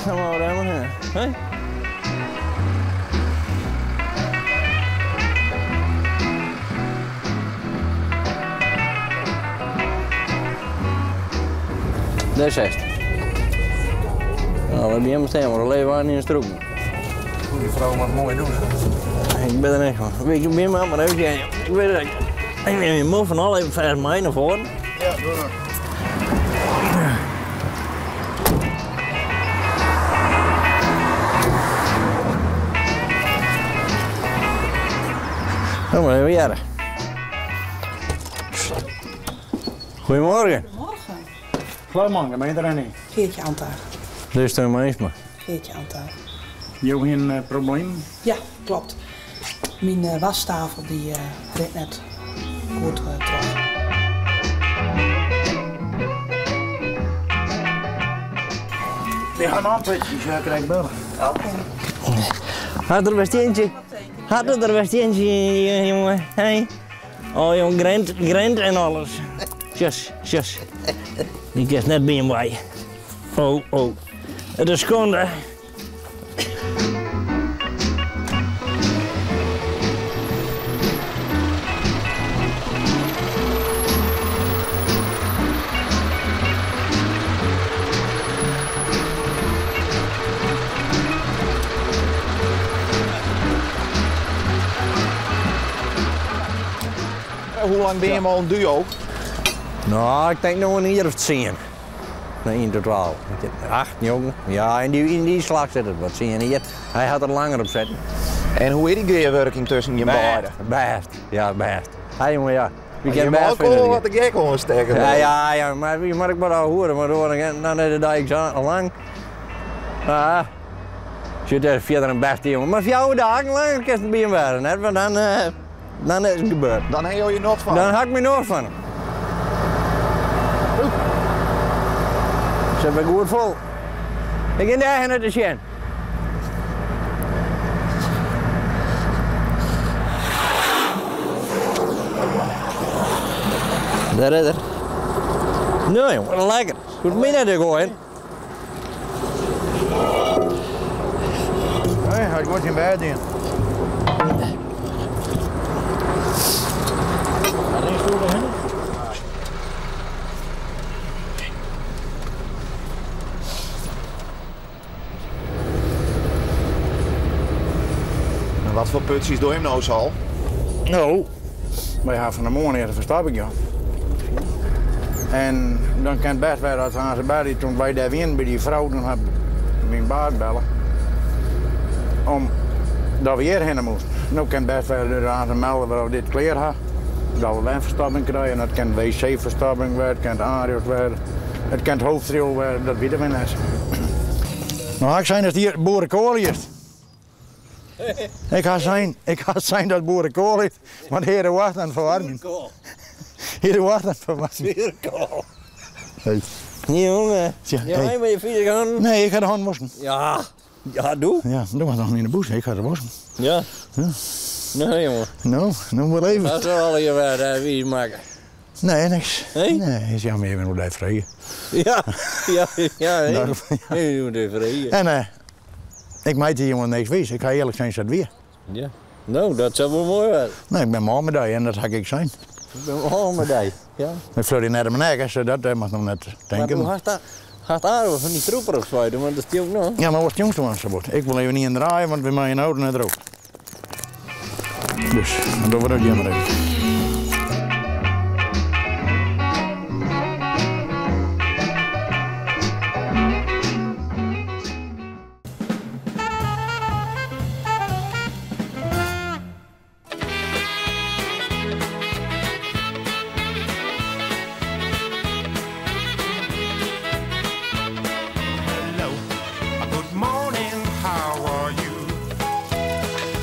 Dan moatte we dêr mar hinne. Hè? Dêr sitst. No, we begjinne stean, mar we leve yn de strûken. Die frou moat moai doen. Ik bin der net fan. Ik bin mar even sjen. Ik weet het. Ik neem je mond van al even vers mee naar voren. Ja, doe dat. Nou, maar even jaren. Goedemorgen. Goedemorgen. Flauwman, gemeente Rennie. Geertje Antaar. Dit is de meester. Geertje Antaar. Jo hiene in probleem? Ja, klopt. Myn eh, wastafel dy eh, rint net goed eh, troch. Wy ha in antwurd, dus ja, krij ik bellen. Oké. Hat der west eentje? Hat er der west eentje, jongen? Hey? Oh, jong, grint, grint en alles. Sjos, sjos. Dy kinst net by him wei. Oh, oh. It is skande. Hoe lang bin je al in duo? No, ik tink no in jier of tsien. Nee, yn totaal. Acht, njoggen. Ja, yn dy, yn dy slach sit it wat. Tsien jier. Hy hat der langer op sitten. En hoe is dy gearwurking tusken jim beide? Bêst. Ja, bêst. Hy jonge, ja. Wy kinne bêst fine. wat de gek oanstekke. Ja, ja, ja, mar wy moat ik mar ôfhoere, mar dan is de dei sa lang. Ah, sit der fierder in bêste jonge. Mar fjouwer dagen langer kinst by him wêze, net? Want dan, dan is it gebeurd. Dan ha jo je nocht fan Dan ha ik my nocht fan him. Sit wer goed fol. Ik gean dêr hinne te sjen. Dêr is er. No jonge, lekker. Hoecht my net te goaien. Nee, hy hat goed syn bêst dien. En wat foar putsjes do jim no sa al? No, wy ha fan 'e moarn earst in ferstopping jaan. En dan kin it bêst wêze dat se by dy, toen wy dêr wienen by dy frou, toen hat myn baas belle om dat we hjir hinne moasten. No kin it bêst wêze dat se melde dat we dit klear ha, dat we wer in ferstopping krije. En dat kin wc-ferstopping wêze, it kin it aanrjocht wêze, it kin it hoofdrioel wêze, dat witte we net. No ha ik sein dat hjir boerekoal is. Ik ha sein, ik ha sein dat boerekoal is, want heare wacht aan het verwarmjen. Heare wacht aan het verwarmjen. Boerekoal. Hey. Jongen, Ja, ja, hey. maar je vieze handen. Nee, ik ha de hannen wasken. Ja, ja, doe. Ja, doe maar dan in de bûse. Ik ha de wasken. Ja. Ja. Nee, jongen. No, no maar even. Dat is wel je weer vies maken. Nee, niks. Nee? Nee, is jammer even hoe dat vregen. Ja, ja, ja. hè. Daarom, ja. Nee, je moet even vregen. En ik meid die jongen niks wies. Ik ga eerlijk zijn, dat weer. Ja. Nou, dat zou wel mooi zijn. Nee, ik ben mal met die en dat ga ik zijn. Ik ben mal met die, ja. Ik vloog die net in mijn nek, hè, dat mag nog net denken. Maar hoe gaat dat? Gaat aardig van die troeper op zwijden, want dat is ook nog. Ja, maar wat jongste was zo Ik wil even niet in draaien, want we maken een auto net erop. Dus, dan doen we dat jammer even. Hello, good morning, how are you?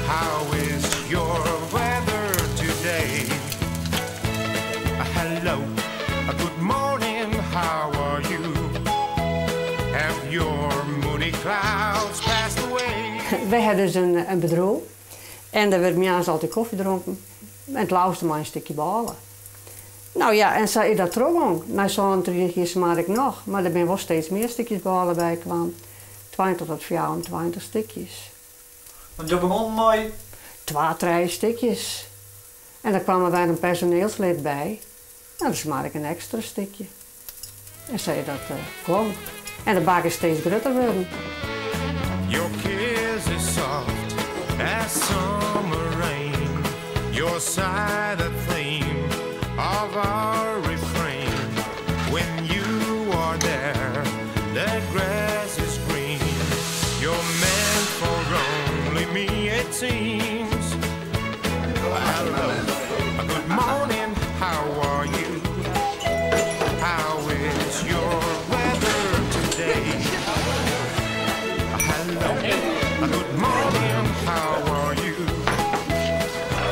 How is your weather today? Hello, good morning, how are you? Have your moody clouds passed away? Wy ha dus in bedriuw en dêr wurdt moarns altyd kofje dronken en it leafste mei in stikje bôle. No ja, en sa is dat trochgong. Nei 37 jier smar ik noch, mar der binne wol steeds mear stikjes bôle by kaam. 20 tot 24 stikjes. Want jo begûnen mei? Twa, trije stikjes. En der kwam wer in personeelslid by. En dan smar ik in ekstra stikje. En sei dat kwam. En de bak is steeds grutter wurden. Your kiss is soft as summer rain. Your sigh the theme of our refrain. When you are there, the grass is green. You're meant for only me, it seems. Hello, good morning, how are you? How is your weather today? Hello, good morning, how are you?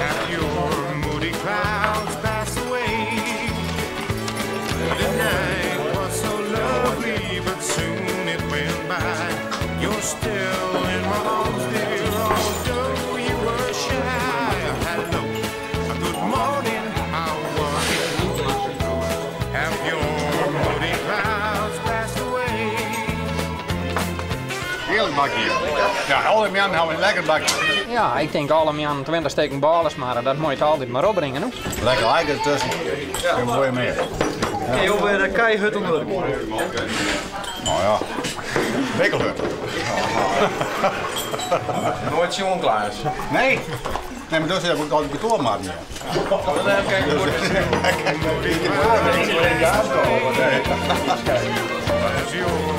Have your moody clouds passed away? The night was so lovely, but soon it went by. You're still in my arms, dear, although you were shy. Hello, good morning, how are you? Have your moody clouds passed away? Heerlijk bakje. Ja, alle mannen hebben een lekker bakje. Ja, ik denk alle mannen 20 steken balen smaren, dat moet je altijd maar opbrengen. Hoor. Lekker lekker ertussen. Ja. En mooi meer. Ja. Je weer keihard onder. Nou ja, wikkelhut. Nooit jongen klaar is. Nee. Nee, maar dus heb ik altijd kantoor maar niet. Dan heb ik As your